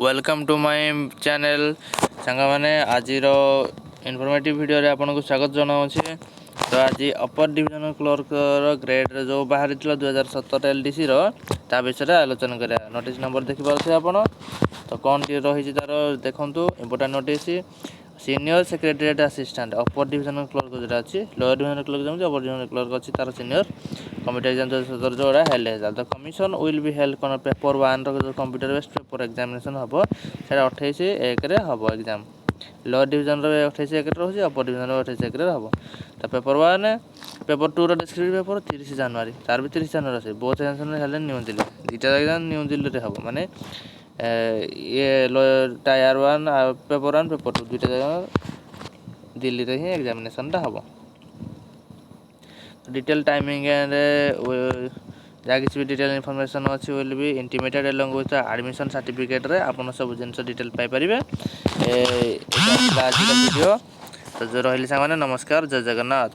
Welcome to my channel। ସାଙ୍ଗମାନେ, ଆଜିର informative ଭିଡ଼ିଓରେ ଆପଣଙ୍କୁ ସ୍ୱାଗତ ଜଣାଉଛି। ତ ଆଜି ଅପର ଡିଭିଜନ କ୍ଲର୍କର ଗ୍ରେଡ଼୍ରେ ଯେଉଁ ବାହାରିଥିଲା 2017 ଏଲ୍ଡିସିର, ତା ବିଷୟରେ ଆଲୋଚନା କରିବା। ନୋଟିସ୍ ନମ୍ବର ଦେଖିପାରୁଥିବେ ଆପଣ। ତ କ'ଣ ଟିକେ ରହିଛି ତା'ର ଦେଖନ୍ତୁ। Important notice, senior secretariat assistant, upper division clerk ଯେଉଁଟା ଅଛି, ଲୋୟର ଡିଭିଜନ କ୍ଲର୍କ ଯେମିତି, ଅପର ଡିଭିଜନ କ୍ଲର୍କ ଅଛି, ତା'ର ସିନିୟର କମ୍ପ୍ୟୁଟର ଏକ୍ଜାମ୍ 2017 ଯେଉଁଟା ହେଲ୍ଡ ହେଇଥିଲା। ତ କମିଶନ will be held କ'ଣ, ପେପର୍ ୱାନ୍ର ଯେଉଁ କମ୍ପ୍ୟୁଟର ବେସ୍ଡ ପେପର୍ ଏକ୍ଜାମିନେସନ୍ ହେବ, ସେଇଟା 28/1ରେ ହେବ ଏକ୍ଜାମ୍। ଲୋଅର ଡିଭିଜନର 28/1ରେ ରହୁଛି, ଅପର ଡିଭିଜନର 28/1ରେ ହେବ। ତ paper one, paper tour descriptive paper 30 ଜାନୁଆରୀ, ତାର ବି 30 ଜାନୁଆରୀ ଅଛି। ବୋଥ୍ ଏକ୍ଜାମିନେସନ୍ ହେଲେ ନ୍ୟୁ ଦିଲ୍ଲୀ। ଦୁଇଟା ଏକ୍ଜାମ୍ ନ୍ୟୁ ଦିଲ୍ଲୀରେ ହେବ। ମାନେ ଇଏ ଟାୟାର ୱାନ୍ ଆଉ ପେପର୍ ୱାନ୍, ପେପର୍ ଟୁ ଦୁଇଟା ଜାଗା ଦିଲ୍ଲୀରେ ହିଁ ଏକ୍ଜାମିନେସନ୍ଟା ହେବ। ଡିଟେଲ୍ ଟାଇମିଂ ଯାହା କିଛି ବି ଡିଟେଲ୍ ଇନଫର୍ମେସନ୍ ଅଛି, will be intimated along with admission ସାର୍ଟିଫିକେଟ୍ରେ ଆପଣ ସବୁ ଜିନିଷ ଡିଟେଲ୍ ପାଇପାରିବେ। ଏଇଟା ଥିଲା ଆଜିର ଭିଡ଼ିଓ। ତ ଯେଉଁ ରହିଲି ସାଙ୍ଗମାନେ, ନମସ୍କାର, ଜୟ ଜଗନ୍ନାଥ।